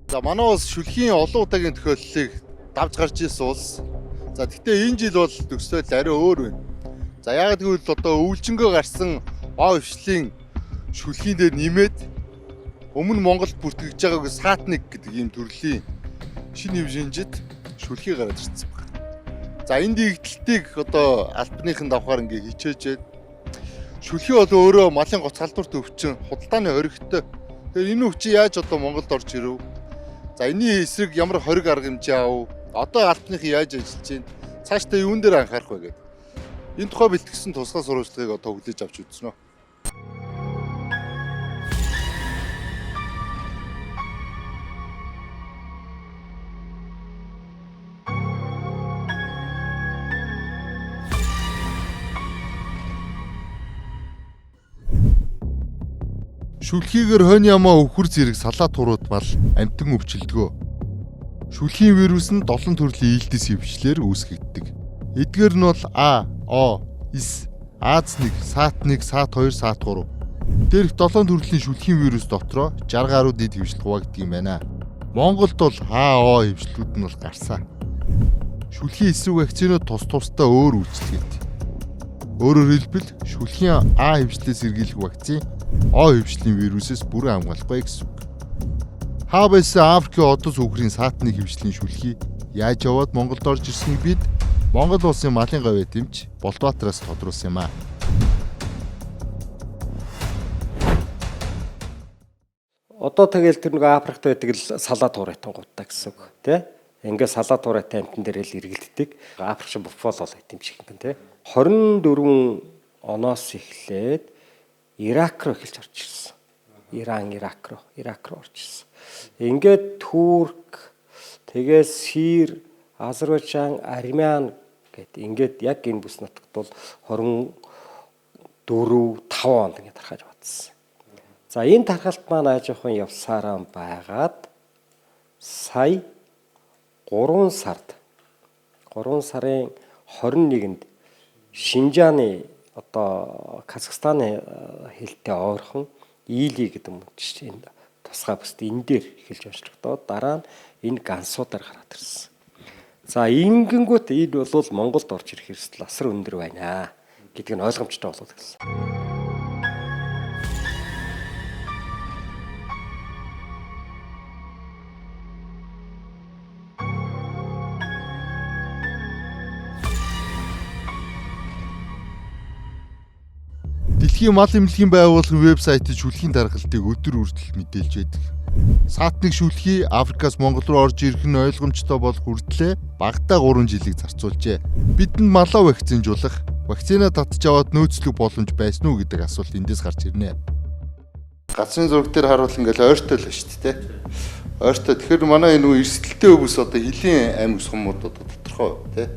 За манай улс шүлхийн олон удаагийн тохиолдлыг давж гарч ирсэн улс. За гэхдээ энэ жил бол төсөөл арай өөр байна. За яг гэвэл одоо өвлжөнгөө гарсан О хвшлийн шүлхийн дээр нэмээд өмнө Монголд бүртгэж байгааг саат 1 гэдэг ийм төрлийн шинэ хэв шинжит шүлхий гараад ирсэн байна. За энэ дэгдэлтийг одоо альбаныхын давхаар ингээ хичээжээд шүлхий бол өөрөө малын гоц халдварт өвчин, худалдааны хоригтой. Тэгэхээр энэ өвчин яаж одоо Монголд орж ирэв? За энэний эсрэг ямар хориг арга хэмжээ ав? Одоо альбаныхын яаж ажиллаж байна? Цаашдаа юун дээр анхаарах вэ гэдэг. Энэ тухай бэлтгэсэн тусгай сурвалжлагыг одоо хүлээж авч үзнэ. Шүлхийгээр хонь ямаа өвхөр зэрэг салаа туруудмал амтан өвчлөдгөө. Шүлхийн вирус нь 7 төрлийн ээлдэс хөвчлэр үүсгэгддэг. Эдгээр нь бол А, О, С, Аз1, САТ1, САТ2, САТ3. Дээрх 7 төрлийн шүлхийн вирус дотроо 60 гаруй дэд хөвчлэл хуваагддаг юм байна. Монголд бол А, О хөвчлүүд нь бол гарсан. Шүлхийн эсрэг вакцинууд тус тусдаа өөр үйлчлэгээтэй. Өөрөөр хэлбэл шүлхийн А хөвчлээс сэргийлэх вакцин О хөвчлийн вирусээс бүрэн хамгаалахгүй гэсэн үг. Хаа байсан Африкийн одос үхрийн саатны хөвчлийн шүлхий яаж яваад Монголд орж ирснийг бид Монгол улсын малын гавь дэмж Болдбаатараас тодруулсан юм аа. Одоо тэгэл тэр нэг Африкт байдаг л салаа туурайтан гутаа гэсэн үг тий. Ингээ салаа туурайтай амтан дээр л эргэлддэг. Африк шиг буффало бол юм шиг юм тий. 24 оноос эхлээд Ирак руу эхэлж орж ирсэн. Иран, Ирак руу орж ирсэн. Ингээд Турк, тэгээ Сир, Азербайджан, Армян гэд ингээд яг энэ бүс нутагт бол 24 5 онд ингээд тархаж батсан. За энэ тархалт маань аж ахуйн явсараа байгаад сая 3 сард 3 сарын 21-нд Шинжааны одоо Казахстаны хэлтэй ойрхон Или гэдэг мөч энэ тусгай бүст энэ дээр эхэлж онцлогдоод дараа нь энэ гансуудаар гараад ирсэн. За ингэнгүүт энэ бол Монголд орж ирэх эрсдэл асар өндөр байна гэдг нь ойлгомжтой болоод эхэлсэн. Дэлхийн мал эмнэлгийн байгууллагын вебсайтад шүлхийн даргалтыг өдөр үрдэл мэдээлж байдаг. Саатныг шүлхий Африкаас Монгол руу орж ирэх нь ойлгомжтой болох хүртлээр багадаа 3 жилийг зарцуулжээ. Бидэнд малаа вакцинжуулах, вакцина татж аваад нөөцлөх боломж байсан уу гэдэг асуулт эндээс гарч ирнэ. Газрын зураг дээр харуул ингээл ойртой л байна шүү дээ. Ойртой. Тэгэхээр манай энэ үе эрсдэлтэй өвс одоо хилийн аймаг сумууд одоо тодорхой тий.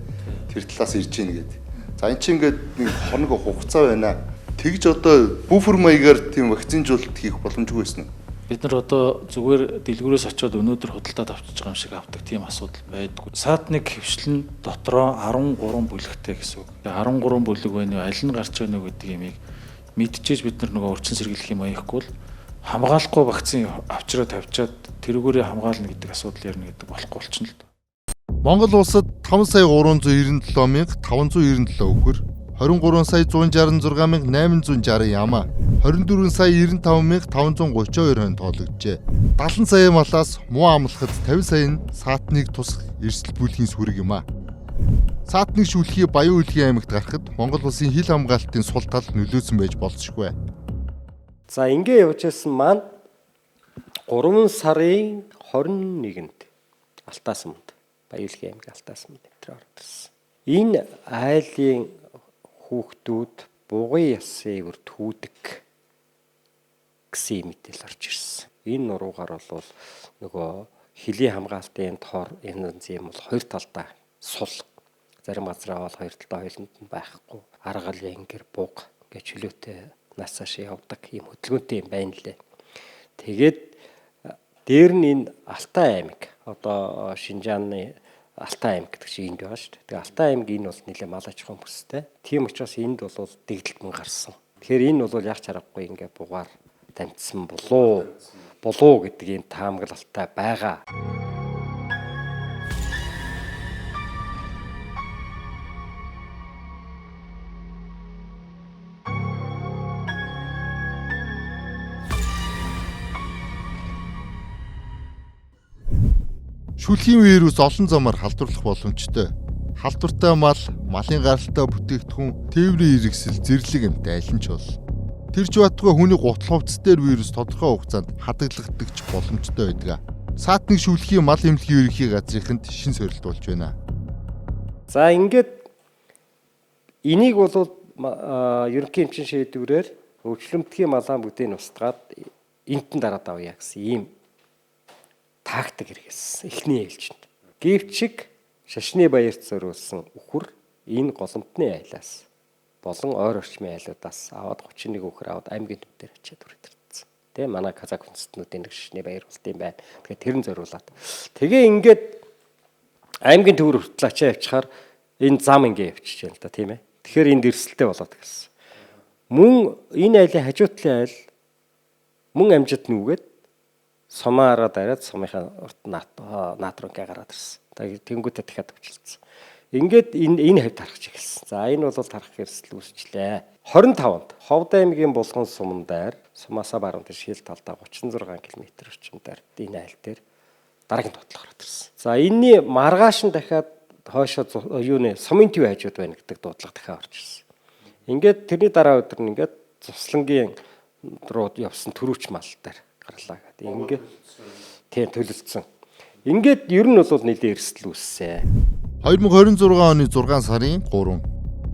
Тэр талаас ирж гин гэдэг. За эн чинь ингээд нэг хоног хугацаа байна. Тэгж одоо буфер маягаар тийм вакцинжуулалт хийх боломжгүй байсан уу? Бид нар одоо зүгээр дэлгүүрээс очиод өнөөдөр худалдаад авчиж байгаа юм шиг авдаг тийм асуудал байдгүй. Саатныг хөвчлэн дотроо 13 бүлэгтэй гэсэн үг. 13 бүлэг байна уу, аль нь гарч байна уу гэдэг юмыг мэдчихэж бид нар нөгөө урьдчилан сэргийлэх юм аяхгүй бол хамгаалахгүй вакцин авчраа тавьчаад тэрүүгээрээ хамгаална гэдэг асуудал ярина гэдэг болохгүй болчихно л доо. Монгол улсад 5 сая 397 597 өхөр, 23 сая 166 860 ямаа, 24 сая 95 532 хон тоологджээ. 70 сая малаас муу амлахад 50 сая нь саатныг тусах эрсдэл бүлгийн сүрэг юм аа. Саатныг шүлхий Баян үйлгийн аймагт гарахад Монгол улсын хил хамгаалтын сул тал нөлөөсөн байж болзошгүй. За ингээ явж байсан маань 3 сарын 21-нд Алтаасманд Баян үйлгийн аймаг Алтаасманд энэ орж ирсэн. Энэ айлын хүүхдүүд бугын ясын эвэр түүдэг гэсэн мэдээлэл орж ирсэн. Энэ нуруугаар бол нөгөө хөлийн хамгаалтын тор энэ юм бол хоёр талдаа сул. Зарим газараа бол хоёр талдаа хоёуланд нь байхгүй. Аргал ингэр буг гэж чөлөөтэй нас цааш явдаг ийм хөдөлгөөнтэй юм байна лээ. Тэгээд дээр нь энэ Алтай аймаг одоо Шинжааны Алтай аймаг гэдэг чинь энд байгаа шүү дээ. Тэгээ Алтай аймаг энэ бол нэлээ мал аж ахуйн бүстэй. Тийм учраас энд бол дэгдэлт мөн гарсан. Тэгэхээр энэ бол яг чаргагүй ингээ бугаар дамжсан болоо. болов гэдэг ийм таамаглалтай байгаа. Шүлхийн вирус олон замаар халдварлах боломжтой. Халдвартай мал, малын гаралтай бүтээгдэхүүн, тээврийн хэрэгсэл, зэрлэг юмтай аль нь ч бол. Тэр ч байтугай хүний гутал хувцас дээр вирус тодорхой хугацаанд хадгалагддаг ч боломжтой байдаг. Саатны шүлхийн мал эмнэлгийн ерөнхий газрынханд шин сорилт болж байна. За ингээд энийг бол ерөнхий эмчийн шийдвэрээр өвчлөмтгий малаан бүгдийг устгаад энтэн дараад авъя гэсэн ийм тактик хэрэгэлсэн эхний ээлжинд. Гэвч шашны баярт зориулсан үхэр энэ голомтны айлаас болон ойр орчмын айлуудаас аваад 31 үхэр аваад аймгийн төв дээр очиад үргэлжлүүлсэн. Тэ манай казак үндэстнүүдийн нэг шашны баяр болт юм байна. Тэгэхээр тэрэн зориулаад. Тэгээ ингээд аймгийн төв рүү хүртэл ачаа явчихаар энэ зам ингээ явчихж байна л да, тийм ээ. Тэгэхээр энд эрсдэлтэй болоод гэсэн. Мөн энэ айлын хажуу талын айл мөн амжид нүгээд сумаараа дараад сумынхаа урт наатрангээ гараад ирсэн. Тэнгүүтээ дахиад төвчлөлдсөн. Ингээд энэ хавьд тархаж эхэлсэн. За энэ бол тархах эрсдэл үүсчлээ. 25-нд Ховд аймгийн Булган суман дээр сумаасаа баруун тийш хил талдаа 36 км орчим дээр энэ айл дээр дараагийн дуудлага гараад ирсэн. За энэний маргааш нь дахиад хойшоо юуны сумын төв хажууд байна гэдэг дуудлага дахиад орж ирсэн. Ингээд тэрний дараа өдөр нь ингээд цуслангийн руу явсан төрүүч мал дээр гарлаа гэдэг. Ингээд тийм төлөлдсөн. Ингээд ер нь бол нэлээд эрсдэл үүссэн. 2026 оны 6 сарын 3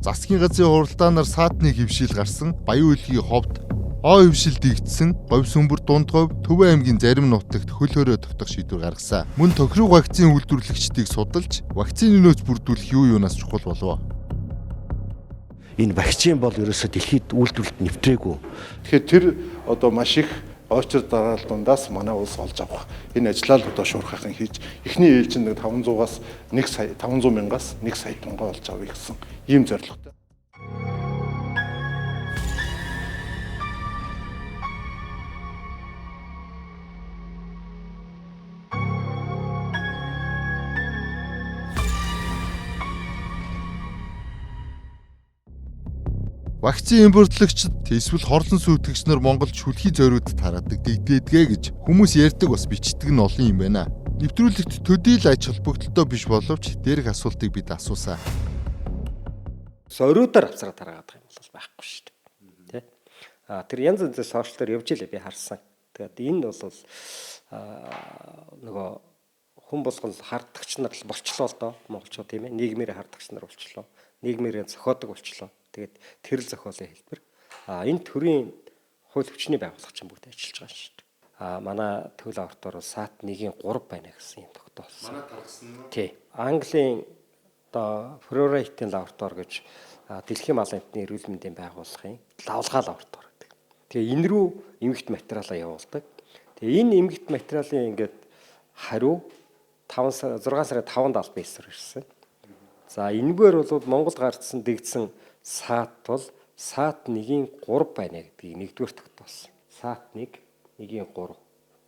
засгийн газрын хуралдаанаар саатны хөвшил гарсан Баян үйлгийн ховд О хөвшил дэгдсэн Говь сүмбэр дунд говь Төв аймгийн зарим нутагт хөл хорой тогтох шийдвэр гаргасан. Мөн тохирог вакцины үйлдвэрлэгчдийг судалж вакцины нөөц бүрдүүлэх юу юунаас чухал болов. Энэ вакцин бол ерөөсөө дэлхийд үйлдвэрлэлд нэвтрээгүй. Тэгэхээр тэр одоо маш их ойчор дараал дундаас манай улс олж авах энэ ажлаа л одоо шуурхайхан хийж эхний ээлжинд 500-аас 1 сая 500 мянгаас 1 сая тонгоо олж авъя гэсэн ийм зорилготой. Вакцины импортлогчид эсвэл хорлон сүйтгэгч нар Монголд шүлхий зориуд тараадаг дэгдээдгээ гэж хүмүүс ярьдаг бас бичдэг нь олон юм байна. Нэвтрүүлэгт төдийл ач холбогдолтой биш боловч дээрх асуултыг бид асуусан. Зориудаар авцраа тараагаад байгаа юм бол байхгүй шүү дээ. Тэ? А тэр янз янзын сошиал дээр явж илээ би харсан. Тэгээд энэ бол нөгөө хүн болгон хардагч нар болчлоо л доо монголчууд тийм ээ. Нийгмээр хардагч нар болчлоо. Нийгмээр зохиодог болчлоо. Тэгээд тэр л зохиолын хэлбэр. А энэ төрийн хууль хүчний байгууллага чинь бүгд ажиллаж байгаа шүү дээ. А манай төл лаборатори сат 1-ийн 3 байна гэсэн юм тогтоолсон. Манай тархсан нь. Тий. Английн одоо Флорайтын лаборатори гэж дэлхийн малын амьтны эрүүл мэндийн байгууллагын лавлгаа лаборатори гэдэг. Тэгээ энэ рүү эмгэгт материалаа явуулдаг. Тэгээ энэ эмгэгт материалын ингээд хариу 5 сар 6 сарын 5-нд албан ёсоор ирсэн. За энэгээр бол Монголд гарцсан дэгдсэн саат бол саат 1-ийн 3 байна гэдгийг нэгдүгээр тогтоосон. Саат 1 1-ийн 3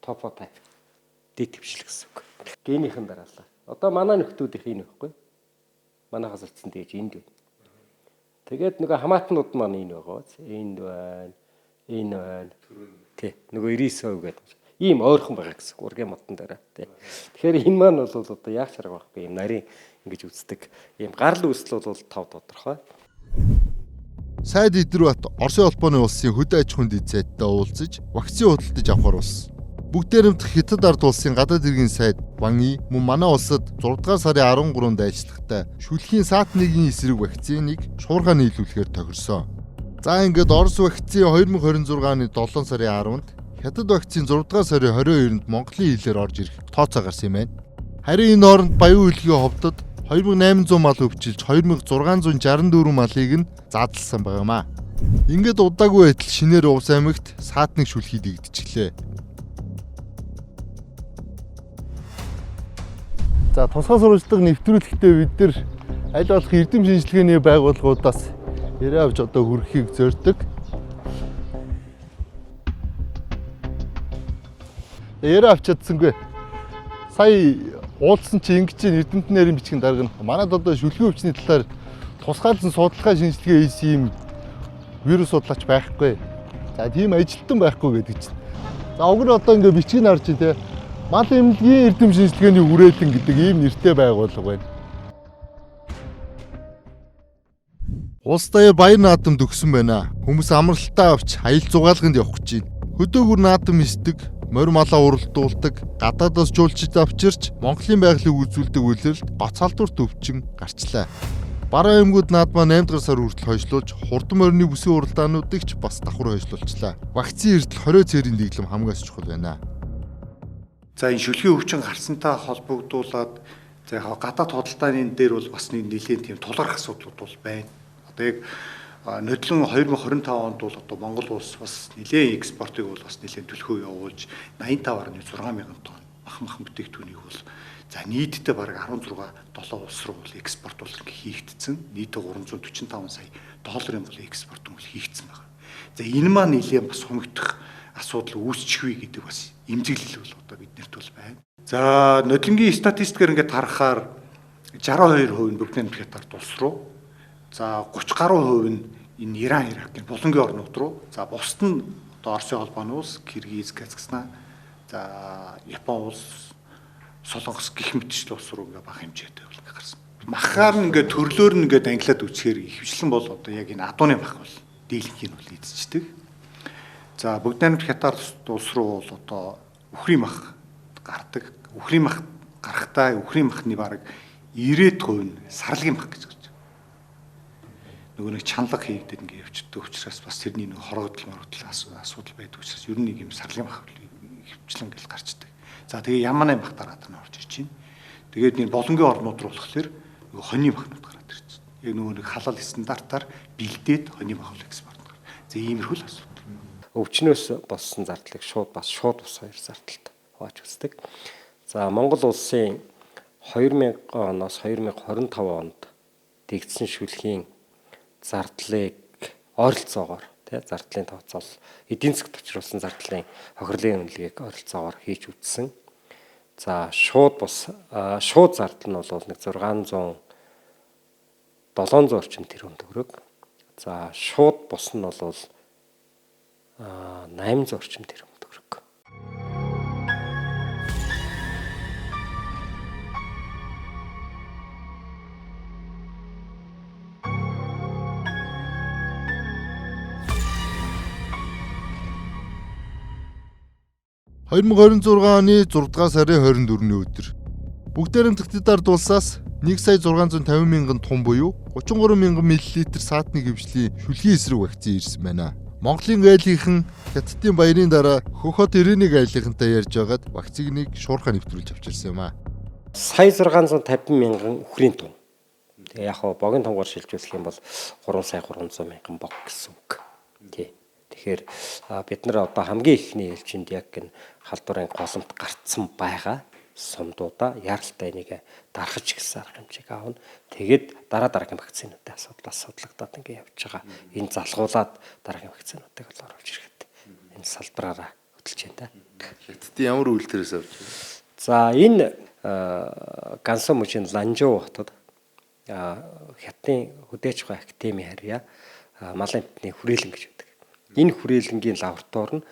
топотайп дэд твшил гэсэн үг. Генийхэн дараалал. Одоо манай нөхдүүдийнх энэ байхгүй. Манайхаас очсон дэж энд байна. Тэгээд нөгөө хамаатнууд маань энэ байгаа. Энд байна. Энэ байна. Тий. Нөгөө 99% гэдэг. Ийм ойрхон байгаа гэсэн үг. Ургийн модон дээр. Тий. Тэгэхээр энэ маань бол одоо яах чарга байхгүй юм нарийн ингэж үздэг. Ийм гарал үүсэл бол тав тодорхой. Сайд Идрбат Оросын холбооны улсын хөдөө аж ахуйн дэд сайдтай уулзаж вакцины худалдаж авахар болсон. Бүгдээрэмт Хятад ард улсын гадаад хэргийн сайд Ван И мөн манай улсад 6 дугаар сарын 13-нд ажиллахдаа шүлхийн саат 1-ийн эсрэг вакциныг шуурхаа нийлүүлэхээр тохирсон. За ингээд Орос вакцины 2026 оны 7 сарын 10-нд Хятад вакцины 6 дугаар сарын 22-нд Монголын хилээр орж ирэх тооцоо гарсан юм байна. Харин энэ хооронд Баян үйлгийн ховдод 2800 мал өвчилж 2664 малыг нь задлсан байгаамаа. Ингээд удаагүй байтал шинээр Увс аймагт саатныг шүлхий дэгдчихлээ. За тусгай сурвалжлага нэвтрүүлэхдээ бид нар аль болох эрдэм шинжилгээний байгууллагуудаас яриа авч одоо хүргэхийг зорддог. Яриа авч чадсангүй. Сая уулзсан чи ингэж чинь Эрдэмтэн нэрийн бичгийн дарга нь манад одоо шүлгийн өвчний талаар тусгаарласан судалгаа шинжилгээ хийсэн юм вирус судлаач байхгүй. За тийм ажилтан байхгүй гэдэг чинь. За уг нь одоо ингээ бичгийг харж чинь те. Мал эмнэлгийн эрдэм шинжилгээний үрээлэн гэдэг ийм нэртэй байгууллага байна. Улс даяар баяр наадам төгсөн байна. Хүмүүс амралтаа авч аялал зугаалганд явах гэж байна. Хөдөөгөр наадам эсдэг, морь малаа уралдуулдаг, гадаадаас жуулчид авчирч Монголын байгалыг үзүүлдэг үйлрэлд гоц халдварт өвчин гарчлаа. Баруун аймагуд наадмаа 8 дугаар сар хүртэл хойшлуулж, хурдан морины бүсийн уралдаануудыг ч бас давхар хойшлуулчлаа. Вакцины эрдэл 20 цэрийн дэглэм хамгаас чухал байна. За энэ шүлгийн өвчин гарсантай холбогдуулаад за яг гадаад худалдааны дээр бол бас нэг нэлээд тийм тулгарх асуудлууд бол байна. Одоо яг нодлон 2025 онд бол одоо Монгол улс бас нэлээд экспортыг бол бас нэлээд төлхөө явуулж 85.6 мянган тонн мах бүтээгдэхүүнийг бол за нийтдээ бараг 16 7 улс руу бол экспорт бол хийгдсэн. Нийтдээ 345 сая долларын бол экспорт бол хийгдсэн байна. За энэ маань нэлээд бас хумигдах асуудал үүсчихвээ гэдэг бас эмзэглэл бол одоо биднэрт бол байна. За нодлонгийн статистикээр ингээд харахаар 62% нь Бүгд найрамдах Хятад улс руу, за 30 гаруй хувь нь энэ Иран, Иракийн булангийн орнууд руу, за бусд нь одоо Оросын холбооны улс, Киргиз, Казахстан, за Япон улс, Солонгос гэх мэтчлэн улс руу ингээ бага хэмжээтэй бол ингээ гарсан. Махаар нь ингээ төрлөөр нь ингээ ангилаад үсгээр ихэвчлэн бол одоо яг энэ адууны мах бол дийлэнхийг бол эзэлдэг. За Бүгд найрамдах Хятад улс руу бол одоо үхрийн мах гардаг. Үхрийн мах гарахдаа үхрийн махны бараг 90% нь сарлагын мах гэж гарч. Нөгөө нэг чанлага хийгдээд ингээ явчихдаг учраас бас тэрний нэг хорогдол морогдол асуудал байдаг учраас ер нь нэг юм сарлагын мах хөвчлэн гэл гарчдаг. За тэгээ яманы мах дараад нь орж ирж байна. Тэгээд нэг болонгийн орнууд руу болохоор нөгөө хонийн махнууд гараад ирж байна. Яг нөгөө нэг халал стандартаар бэлдээд хонийн мах бол экспорт гар. За иймэрхүү л асуудал. Өвчнөөс болсон зардлыг шууд бас шууд ус хоёр зардалд хувааж үздэг. За Монгол улсын 2000 оноос 2025 онд дэгдсэн шүлгийн зардлыг ойролцоогоор тий зардлын тооцоол эдийн засгт учруулсан зардлын хохирлын үнэлгээг ойролцоогоор хийж үзсэн. За шууд бус шууд зардал нь бол нэг 600 700 орчим тэрбум төгрөг. За шууд бус нь бол 800 орчим тэрбум төгрөг. — 2026 оны 6 дугаар сарын 24-ний өдөр Бүгд найрамдах Хятад улсаас 1 сая 650 мянган тонн буюу 33 мянган мл саатны хөвшлийн шүлгийн эсрэг вакцин ирсэн байна. Монголын айлынхан Хятадын баярын дараа Хөхөт 91 айлынхантай ярьж байгаад вакциныг шуурхаа нэвтрүүлж авчирсан юм аа. Сая 650 мянган үхрийн тонн. Тэгээ яг хоо богино тонгоор шилжүүлэх юм бол 3 сая 300 мянган бог гэсэн үг. Тий. Тэгэхээр бид нар одоо хамгийн ихний ээлжинд яг энэ халдварын голомт гарцсан байгаа сумдуудаа яаралтай энийг дарахж гэсэн арга хэмжээг аавна. Тэгээд дараа дараагийн вакцинуудын асуудал судлагдаад ингэ явж байгаа. Энэ залгуулад дараагийн вакцинуудыг бол оруулж ирэхэд энэ салбараараа хөдөлж байна да. Хятадын ямар үйлдвэрээс авч байна? За энэ Гансон мужийн Ланжоу хотод Хятадын хөдөөж байгаа академийн харьяа малын амьтны хүрээлэн гэж байдаг. Энэ хүрээлэнгийн лаборатори нь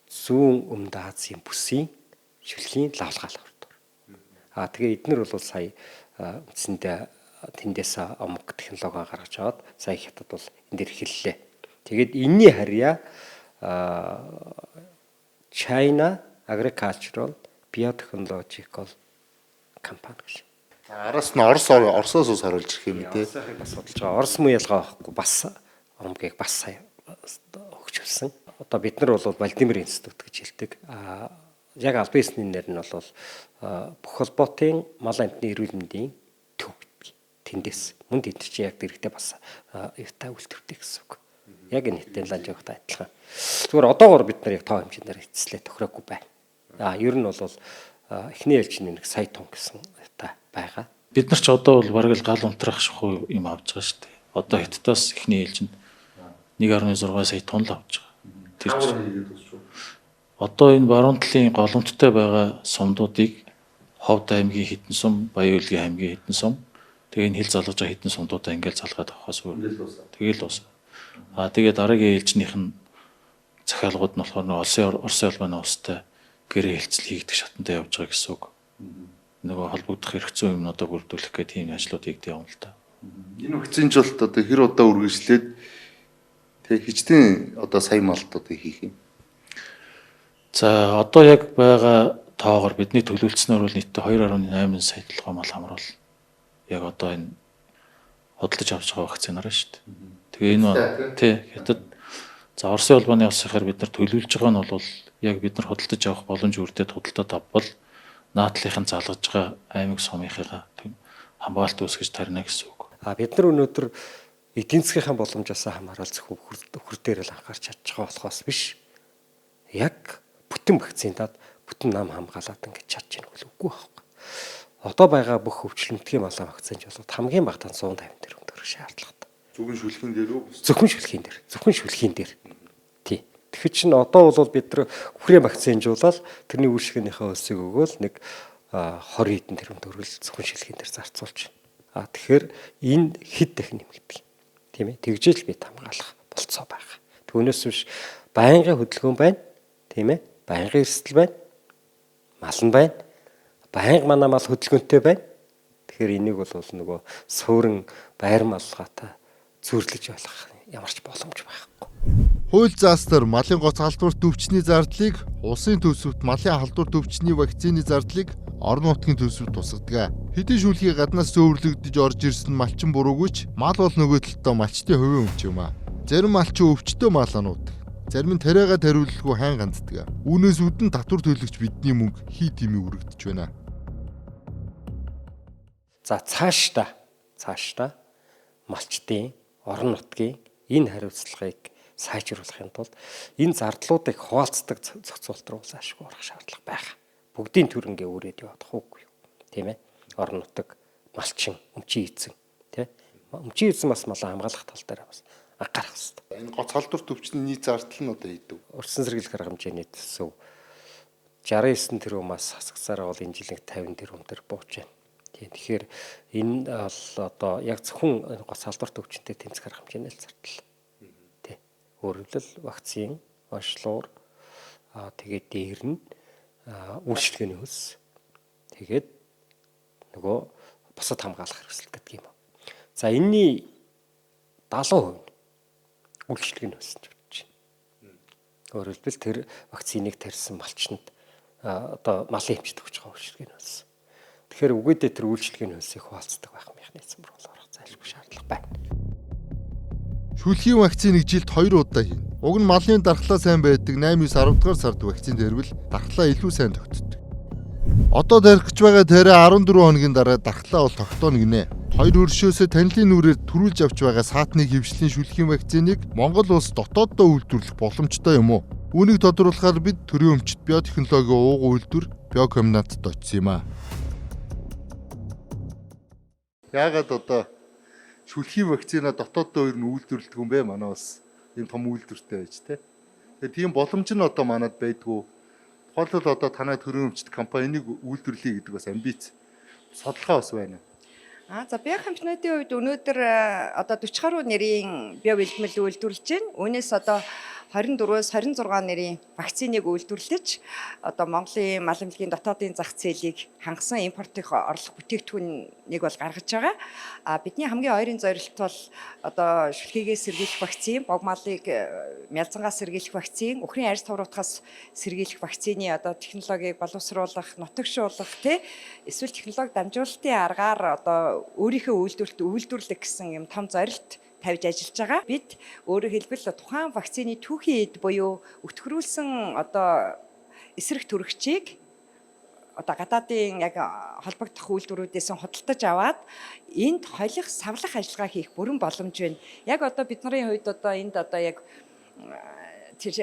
зүүн өмнөд Азийн бүсийн шүлгийн лавлгаа лаборатори. А тэгээ эднэр бол сая үндсэндээ тэндээс омг технологи гаргаж аваад сая Хятад бол энэ дэр эхэллээ. Тэгээд энэний харьяа China Agricultural Biotechnological Company гэж. Араас нь Орос Оросоос ус оруулж ирэх юм тий. Оросыг бас судалж байгаа. Орос муу ялгаа байхгүй бас омгийг бас сая хөгжүүлсэн. Одоо бид нар бол Владимир институт гэж хэлдэг. А яг албан ёсны нэр нь бол бүх холбоотын мал амьтны эрүүл мэндийн төв гэдэг. Тэндээс мөн тэнд чинь яг дэрэгдээ бас юутай үйлдвэртэй гэсэн үг. Яг энэ хэтийн ланжаагтай адилхан. Зүгээр одоогор бид нар яг тоо хэмжээндээр эцэслээ тохироогүй байна. А ер нь бол эхний ээлжинд нэг сая тонн гэсэн юутай байгаа. Бид нар ч одоо бол бараг л гал унтраах шахуу юм авч байгаа шүү дээ. Одоо Хятадаас эхний ээлжинд 1.6 сая тонн л авч байгаа. Тэр чинь Одоо энэ баруун талын голомттой байгаа сумдуудыг Ховд аймгийн хэдэн сум, Баян-Өлгийн аймгийн хэдэн сум, тэгээ энэ хил залгаж байгаа хэдэн сумдуудаа ингээл залгаад авахаас өөр. Тэгэл уус. Аа тэгээ дараагийн ээлжнийх нь захиалгууд нь болохоор нөө Оросын холбооны улстай гэрээ хэлцэл хийгдэх шатантай явж байгаа гэсэн үг. Нөгөө холбогдох эрх зүйн юмнуудаа бүрдүүлэх гэх тийм ажлууд хийгдэх юм л та. Энэ вакцинжуулалт одоо хэр удаа үргэлжлээд тэг хичнээн одоо сая малд одоо хийх юм. За одоо яг байгаа тоогоор бидний төлөвлөснөөр бол нийтдээ 2.8 сая толгой мал хамруул. Яг одоо энэ худалдаж авч байгаа вакцинаараа шүү дээ. Тэгээ энэ тий хятад за Оросын холбооны улсынхаар бид нар төлөвлөж байгаа нь бол яг бид нар худалдаж авах боломж үрдээд худалдаад авбал наадлынхын залгаж байгаа аймаг сумынхаа хамгаалалт үүсгэж тарина гэсэн үг. А бид нар өнөөдөр эдийн засгийнхаа боломжоос хамаарал зөвхөн өхөр дээр л анхаарч чадж байгаа болохоос биш. Яг бүтэн вакциндаад бүтэн нам хамгаалаад ингэж чадж яах вэ? Үгүй байхгүй. Одоо байгаа бүх өвчлөмтгий малын вакцинжуулалт хамгийн багадаа 150 тэрбум төгрөг шаардлагатай. Зөвхөн шүлхэн дээр үү? Зөвхөн шүлхийн дээр. Зөвхөн шүлхийн дээр. Тий. Тэгэхээр чинь одоо бол бид нар үхрийн вакцинжуулаад тэрний үйлчлэгнийхээ өлсийг өгөөл нэг 20 хэдэн тэрбум төгрөг зөвхөн шүлхийн дээр зарцуулж байна. А тэгэхээр энэ хэд дахин нэмэгдэх юм. Тийм ээ. Тэгжэл бид хамгаалах болцоо байгаа. Түүнээс биш байнгын хөдөлгөөн байна. Тийм ээ. Байнгын эрсдэл байна. Мал нь байна. Байнга манай мал хөдөлгөөнтэй байна. Тэгэхээр энийг бол нөгөө суурин байр малгайтай зүйрлэж болох ямар ч боломж байхгүй. Хууль зааснаар малын гоц халдварт өвчний зардлыг улсын төсөвт, малын халдварт өвчний вакцины зардлыг орон нутгийн төсөвт тусгадаг. Хэдий шүлгийг гаднаас зөөвөрлөгдөж орж ирсэн малчин буруугүй ч мал бол нөгөө талдаа малчдын хувийн өмч юм аа. Зарим малчин өвчтөө мал ануудаг. Зарим нь тариагаа тариулалгүй хайн ганддаг. Үүнээс үдэн татвар төлөгч бидний мөнгө хий тимээ үрэгдэж байна. За цаашдаа малчдын орон нутгийн энэ хариуцлагыг сайжруулахын тулд энэ зардлуудыг хуваалцдаг зохицуулалт руу заашгүй орох шаардлага байх. Бүгдийн төрөнгээ үрээд явах уугүй юу? Тийм ээ. Орон нутаг, малчин, өмчийн эзэн, тий? Өмчийн эзэн бас малаа хамгаалах тал дээр бас анхаарах хэрэгтэй. Энэ гоц халдварт өвчний нийт зардал нь одоо хэдв? Урьдчилан сэргийлэх арга хэмжээний төсөв 69 тэрбумаас хасагсараа бол энэ жилийн 50 тэрбум дээр бууж байна. Тийм. Тэгэхээр энэ бол одоо яг зөвхөн гоц халдварт өвчнөд тэмцэх арга хэмжээний л зардал. Тий. Өөрөөр хэлбэл вакцин, онцлуур, тэгээд дээр нь үйлчилгээний хөлс. Тэгээд нөгөө бусад хамгаалах хэрэгсэл гэдэг юм. За энэний 70% нь үйлчилгээний хөлс гэж бодож байна. Өөрөөр хэлбэл тэр вакциныг тарьсан малчинд одоо малын эмчит өгч байгаа үйлчилгээний хөлс. Тэгэхээр үгээдээ тэр үйлчилгээний хөлсийг хуваалцдаг байх механизм руу орох зайлшгүй шаардлага байна. Шүлхийн вакциныг жилд 2 удаа хийнэ. Уг нь малын дархлаа сайн байдаг 8, 9, 10 дугаар сард вакцин дээрвэл дархлаа илүү сайн тогтдог. Одоо тарих гэж байгаа тариа 14 хоногийн дараа дархлаа бол тогтооно гинэ. Хоёр хөршөөсөө танилын нүрээр төрүүлж авч байгаа саатны хөвшлийн шүлхийн вакциныг Монгол улс дотооддоо үйлдвэрлэх боломжтой юм уу? Үүнийг тодруулахаар бид төрийн өмчт биотехнологийн ууган үйлдвэр биокомбинатад очсон юм аа. Яагаад одоо шүлхийн вакцина дотооддоо ер нь үйлдвэрлэдэг юм бэ? Манай бас ийм том үйлдвэртэй байж тэ. Тэгээ тийм боломж нь одоо манад байдгүй. Тухайлбал одоо танай төрийн өмчт компани энийг үйлдвэрлэе гэдэг бас амбиц судалгаа бас байна. За биокомбинатын хувьд өнөөдөр одоо 40 гаруй нэрийн биобэлтгэл үйлдвэрлэж байна. Үүнээс одоо 24-өөс 26 нэрийн вакциныг үйлдвэрлэж одоо Монголын мал эмнэлгийн дотоодын зах зээлийг хангасан импортын орлого бүтээгдэхүүнийг бол гаргаж байгаа. А бидний хамгийн ойрын зорилт бол одоо шүлхийгээс сэргийлэх вакцин, бог малыг мялзангаас сэргийлэх вакцин, үхрийн арьс товруудахаас сэргийлэх вакцины одоо технологиг боловсруулах, нутагшуулах тий эсвэл технологи дамжуулалтын аргаар одоо өөрийнхөө үйлдвэрлэлт үйлдвэрлэх гэсэн юм том зорилт тавьж ажиллаж байгаа. Бид өөрөөр хэлбэл тухайн вакцины түүхийн эд буюу өтгөрүүлсэн одоо эсрэг төрөгчийг одоо гадаадын яг холбогдох үйлдвэрүүдээс худалдаж аваад энд холих, савлах ажиллагаа хийх бүрэн боломж байна. Яг одоо бидний хувьд одоо энд одоо яг тэр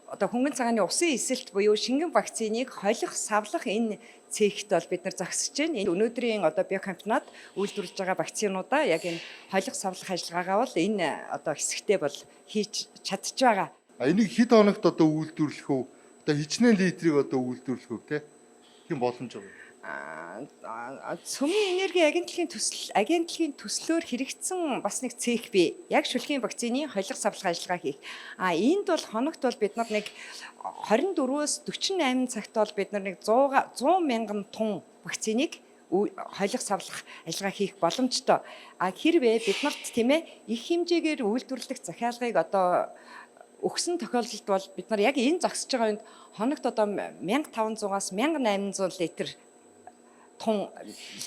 одоо хөнгөн цагааны усын эсэлт буюу шингэн вакциныг холих, савлах энэ цехт бол бид нар зогсож байна. Энэ өнөөдрийн одоо биокомбинат үйлдвэрлэж байгаа вакцинуудаа яг энэ холих, савлах ажиллагаагаа бол энэ одоо хэсэгтээ бол хийж чадж байгаа. А энийг хэд хоногт одоо үйлдвэрлэх үү? Одоо хичнээн литрийг одоо үйлдвэрлэх үү те? Тийм боломж байгаа. Цөмийн энерги агентлагийн төслөөр хэрэгцсэн бас нэг цех бий. Яг шүлгийн вакцины холих савлах ажиллагаа хийх. А энд бол хоногт бол бид нар нэг 24-өөс 48 цагт бол бид нар нэг 100 мянган тонн вакциныг холих савлах ажиллагаа хийх боломжтой. А хэрвээ бид нарт, тийм ээ, их хэмжээгээр үйлдвэрлэх захиалгыг одоо өгсөн тохиолдолд бол бид нар яг энэ зогсож байгаа юунд хоногт одоо 1500-аас 1800 литр тун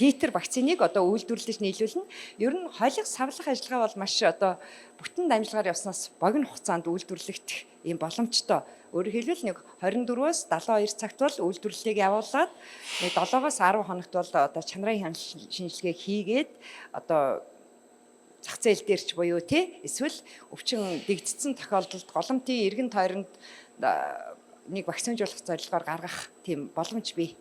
литр вакциныг одоо үйлдвэрлэж нийлүүлнэ. Ер нь холих савлах ажиллагаа бол маш одоо бүтэн дамжлагаар явснаас богино хугацаанд үйлдвэрлэгдэх ийм боломжтой. Өөрөөр хэлбэл, нэг 24-өөс 72 цагт бол үйлдвэрлэлийг явуулаад, нэг 7-оос 10 хоногт бол одоо чанарын хяналт шинжилгээ хийгээд, одоо зах зээл дээр ч буюу тий эсвэл өвчин дэгдсэн тохиолдолд голомтын эргэн тойронд нэг вакцинжуулах зорилгоор гаргах тийм боломж бий.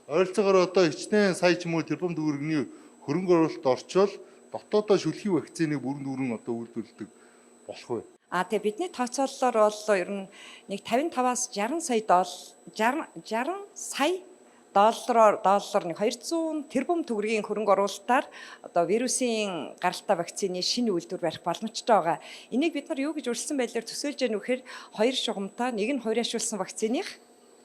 Ойролцоогоор одоо хичнээн сая ч юм уу тэрбум төгрөгийн хөрөнгө оруулалт орчвол дотоодоо шүлхий вакциныг бүрэн дүүрэн одоо үйлдвэрлэдэг болох вэ? А тэгээ бидний тооцооллоор бол ер нь нэг 55-аас 60 сая доллар, 60 60 сая доллараар нэг 200 тэрбум төгрөгийн хөрөнгө оруулалтаар одоо вирусын гаралтай вакцины шинэ үйлдвэр барих боломжтой байгаа. Энийг бид нар юу гэж урьдчилсан байдлаар төсөөлж яах вэ гэхээр хоёр шугамтай, нэг нь хувирашуулсан вакциных,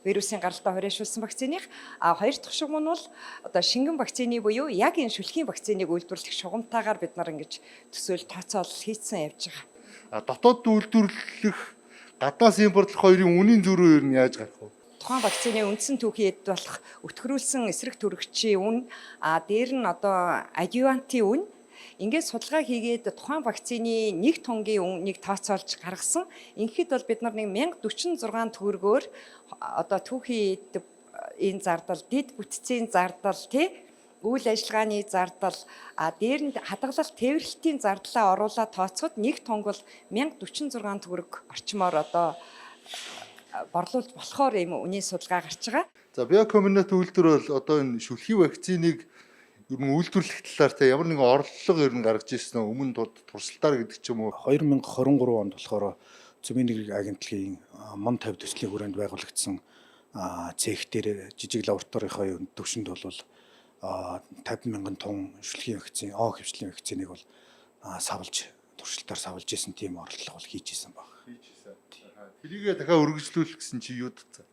вирусын гаралтай хувирашуулсан вакциных, а хоёр дахь шугам нь бол одоо шингэн вакцины буюу яг энэ шүлхийн вакциныг үйлдвэрлэх шугамтайгаар бид нар ингэж төсөөл тооцоолол хийцэн явж байгаа. А дотоод үйлдвэрлэх, гаднаас импортлох хоёрын үнийн зөрүү ер нь яаж гарах вэ? Тухайн вакцины үндсэн түүхийн эд болох өтгөрүүлсэн эсрэг төрөгчийн үн, а дээр нь одоо адъювантын үн, ингээд судалгаа хийгээд тухайн вакцины нэг тонгийн үнийг тооцоолж гаргасан. Ингээд бол бид нар нэг 1046 төгрөгөөр одоо түүхийн эд энэ зардал, дэд бүтцийн зардал, тий, үйл ажиллагааны зардал, а дээр нь хадгалалт тээвэрлэлтийн зардлаа оруулаад тооцоход нэг тонг бол 1046 төгрөг орчмоор одоо борлуулж болохоор ийм үнийн судалгаа гарч байгаа. За, биокомбинат үйлдвэр бол одоо энэ шүлхий вакциныг ер нь үйлдвэрлэх талаар те ямар нэгэн орлого ер нь гаргаж ирсэн үү? Өмнө туршилтаар гэдэг ч юм уу. 2023 онд болохоор Цөмийн энерги агентлагийн МОН 50 төслийн хүрээнд байгуулагдсан цех дээр жижиг лабораторийнхаа төвшөнд бол 50 мянган тонн шүлхийн вакцин, О хэвшлийн вакциныг бол савлж, туршилтаар савлж исэн тийм оролдлого бол хийж исэн баг. Тэрийгээ дахиад өргөжлүүлэх гэсэн чи юу дутсан?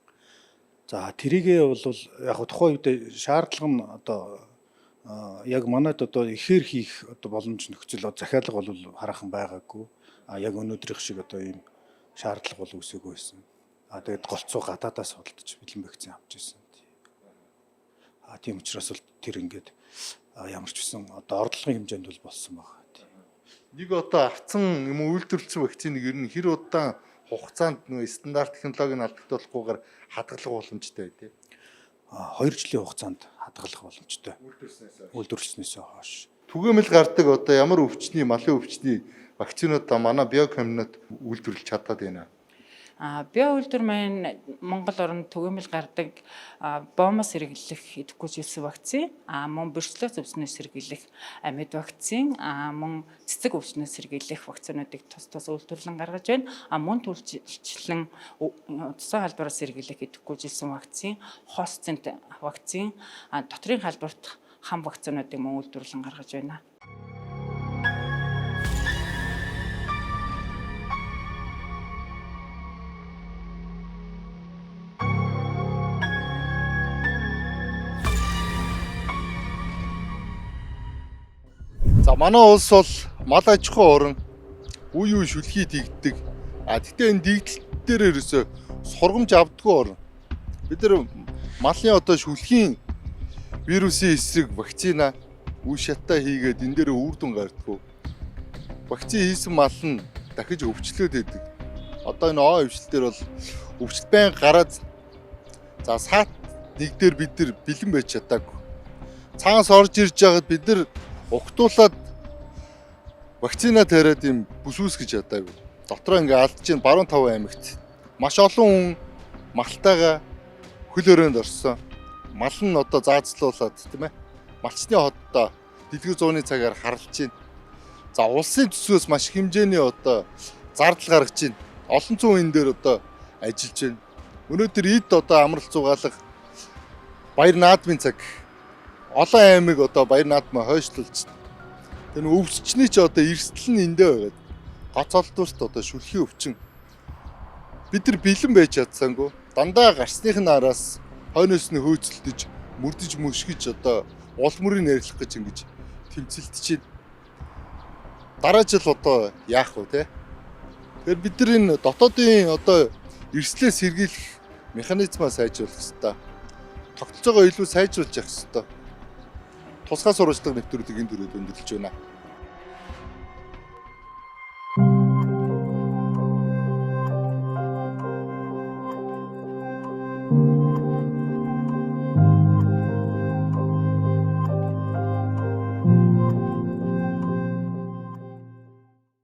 За, тэрийгээ бол яг тухайн үед шаардлага нь одоо яг манайд одоо ихээр хийх одоо боломж нөхцөл захиалга бол хараахан байгаагүй. А яг өнөөдрийнх шиг одоо ийм шаардлага бол үүсээгүй байсан. А тэгээд голцоо гадаадаас худалдаж бэлэн вакцин авч ирсэн. А тийм учраас бол тэр ингээд ямар ч байсан одоо орлогын хэмжээнд бол болсон байна. Нэг одоо авцсан юм үйлдвэрлэсэн вакциныг ер нь хэр удаан хугацаанд нөө стандарт технологиг нь алдагдуулахгүйгээр хадгалах боломжтой тий? А 2 жилийн хугацаанд хадгалах боломжтой. Үйлдвэрлэснээс хойш. Түгээмэл гардаг одоо ямар өвчний, малын өвчний вакцинууд манай биокомбинат үйлдвэрлэж чадаад байна? Био үйлдвэр маань Монгол оронд түгээмэл гардаг боомоос сэргийлэх идэвхгүй жилсэн вакцин, мөн бэрхшээлтэй өвчнөөс сэргийлэх амьд вакцин, мөн цэцэг өвчнөөс сэргийлэх вакцинуудыг тус тус үйлдвэрлэн гаргаж байна. Мөн түлжлэн цусан халдвараас сэргийлэх идэвхгүй жилсэн вакцин, хос цэнт вакцин, дотрын халдварт хам вакцинуудыг мөн үйлдвэрлэн гаргаж байна. За, манай улс бол мал аж ахуйн орон, үе үе шүлхий дэгддэг. А тэгтээ энэ дэгдэлт дээр ерөөсөө сургамж авдаггүй орон. Бид нар малын одоо шүлхийн вирусын эсрэг вакцина үе шатаа хийгээд энэ дээр үр дүн гардаггүй. Вакцин хийсэн мал нь дахиж өвчлөөд байдаг. Одоо энэ О өвчлөл дээр бол өвчлөл байн гараад, за, саат нэг дээр бид нар бэлэн байж чадаагүй. Цаанаас орж ирж байгаад бид нар угтуулаад вакцина тариад юм бүс үүсгэж чадаагүй. Дотроо ингээ алдаж чинь баруун 5 аймагт маш олон хүн малтайгаа хөл өрөөнд орсон. Мал нь одоо заазлуулаад, тийм ээ. Малчны хотдоо дэлгэр зууны цагаар харалж байна. За, улсын төсвөөс маш их хэмжээний одоо зардал гаргаж байна. Олон зуун энэ дээр одоо ажиллаж байна. Өнөөдөр эд одоо амралт зугаалга баяр наадмын цаг. Олон аймаг одоо баяр наадмаа хойшлуулж. Тэр нь өвсчний ч одоо эрсдэл нь эндээ байгаад гоц олдварт одоо шүлхийн өвчин. Бид нар бэлэн байж чадсангүй. Дандаа гарсных нь араас хойноос нь хөөцөлдөж, мөрдөж мөшгөж одоо уул мөрийг нэрлэх гэж ингэж тэмцэлдэж байна. Дараа жил одоо яах вэ те? Тэгэхээр бид нар энэ дотоодын одоо эрслээ сэргийлэх механизмаа сайжруулах хэрэгтэй. Тогтолцоогоо илүү сайжруулж явах хэрэгтэй. Тусгай сурвалжлага нэвтрүүлэг энэ төрөд өндөрлөж байна.